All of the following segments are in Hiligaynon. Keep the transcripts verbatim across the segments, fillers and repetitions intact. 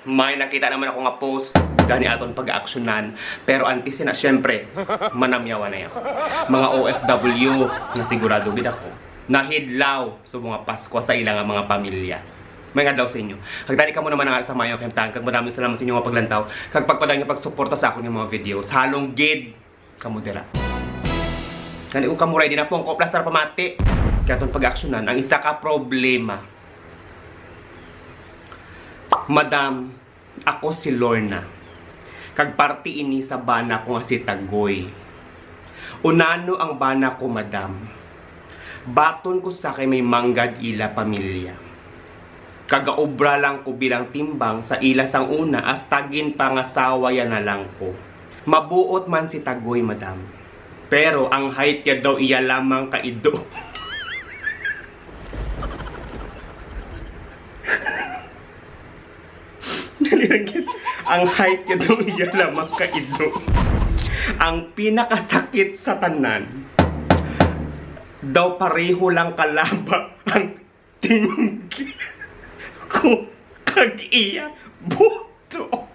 May nakita naman ako nga post, gani aton pag-aaksyonan. Pero antes na, syempre, manamyawan na yan. Mga O F W, nga sigurado gid ako, nahidlaw sa mga Paskwa sa ila nga mga pamilya. May nga daw sa inyo. Kag dali kamo naman nga sa mayo kay tang, kag maraming salamat sa inyo nga paglantaw, kag pagpadayon nga pagsuporta sa akon nga mga videos. Halong gid kamo dira. Gani ko kamo ready na pong ko plastar pamati. Kaya atong pag-aksyonan ang isa ka problema. Madam, ako si Lorna. Kag parte ini sa bana ko nga si Tagoy. Unano ang bana ko, madam? Baton ko sa kay may manggad ila pamilya. Kagaobra lang ko bilang timbang sa ila sang una, hasta ginpangasawa ya na lang ko. Mabuot man si Tagoy, madam. Pero ang height ya daw iya lamang ka ido. Dali lang gid. Ang height ya daw iya lamang ka ido. Ang pinakasakit sa tanan, daw pareho lang kalaba ang tinggi ko kag iya buto.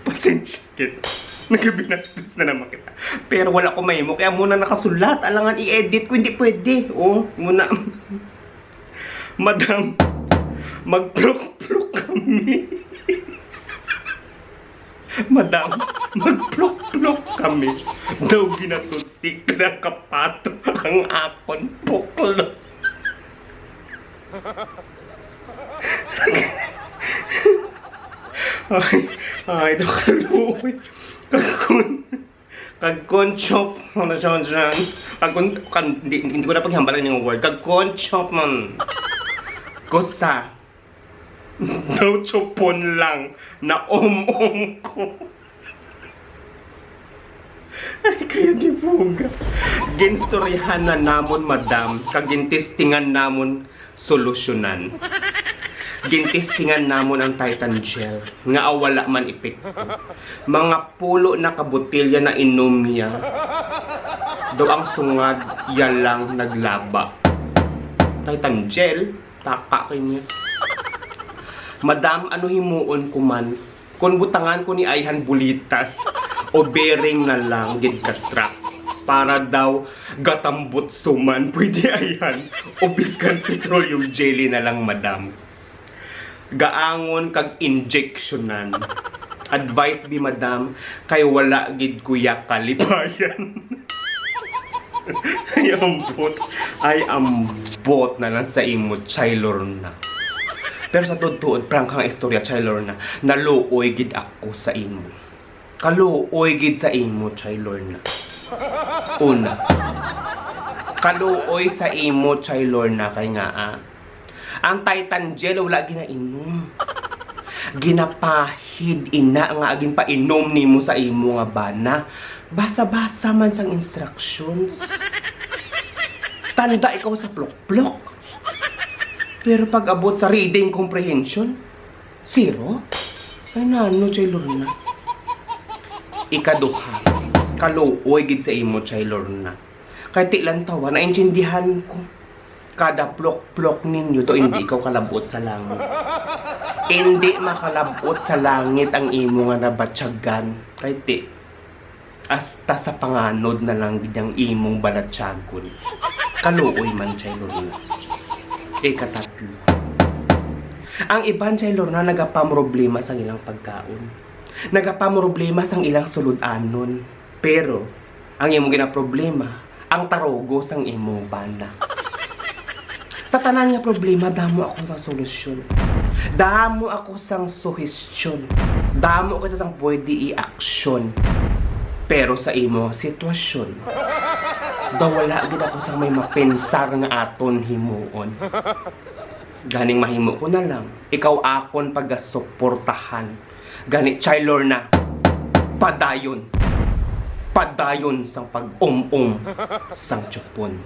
Pasensya gid. Nagabinastos na naman kita. Pero wala ko mahimo. Kaya muna nakasulat. Alangan i-edit ko. Hindi pwede. Oh, muna. Madam, magplok-plok kami. Madam, magplok-plok kami. Daw ginatusik ng kapato ang akon puklok. Ay, ay, daw kaluoy. Kag kon, kag kon chop, ano siya dyan? Kag kon, kan, hindi, hindi ko na paghambalan yung word. Kag kon chop man. Kusa. Daw chupon lang na um-um ko. Ay, kayo di buga. Ginstoryahan na namon, madam, kag gintestingan namon solusyonan. Gintestingan namon ang Titan Gel, nga wala man epekto. Mga pulo na ka botelya na inom niya. Daw ang sungad ya lang naglaba. Titan Gel, taka kay niya. Madam, ano himuon ko man? Kung butangan ko ni ayhan bulitas o bearing na lang gid ka truck para daw gatambutso man, pwede ayhan o biskan petroleum jelly na lang, madam. Gaangon kag injeksyonan. Advice bi, madam, kay wala gid kuya kalipayan. Ay, ambot. Ay, ambot na lang sa imo, Chay Lorna. Pero sa tuod-tuod, prangka nga istorya, Chay Lorna, naluoy gid ako sa imo. Kaluoy gid sa imo, Chay Lorna. Una, kaluoy sa imo, Chay Lorna, kay nga, ah, ang Titan Gel wala ginainom. Ginapahid ina nga ginpainom nimo sa imo nga bana. Basa-basa man sang instructions. Tanda ikaw sa plok-plok. Pero pag abot sa reading comprehension, zero. Ay nano, Chay Lorna. Ikaduha, kaluoy gid sa imo, Chay Lorna. Kay ti lang tawa, naintindihan ko. Kada plok-plok ninyo to, hindi ikaw kalabot sa langit. Hindi makalabot sa langit ang imo nga nabatyagan. Kay ti, hasta sa panganod na lang gid ang imong balatyagon. Kaluoy man, Chay Lorna. Ikatatlo. Ang iban, Chay Lorna, nagapamroblema sang ilang pagkaon. Nagapamroblema sang ilang sulod-anon. Pero, ang imong ginaproblema, ang tarugo sang imong bana. Sa tanan nga problema, damo ako sang solusyon. Damo ako sang suhestyon. Damo kita sang pwede i-aksyon. Pero sa imong sitwasyon, daw wala gid ako sang may mapensar nga aton himuon. Ganing mahimo ko na lang, ikaw akon pagasuportahan. Gani, Chay Lorna, padayon. Padayon sang pag-um-um sang chupon.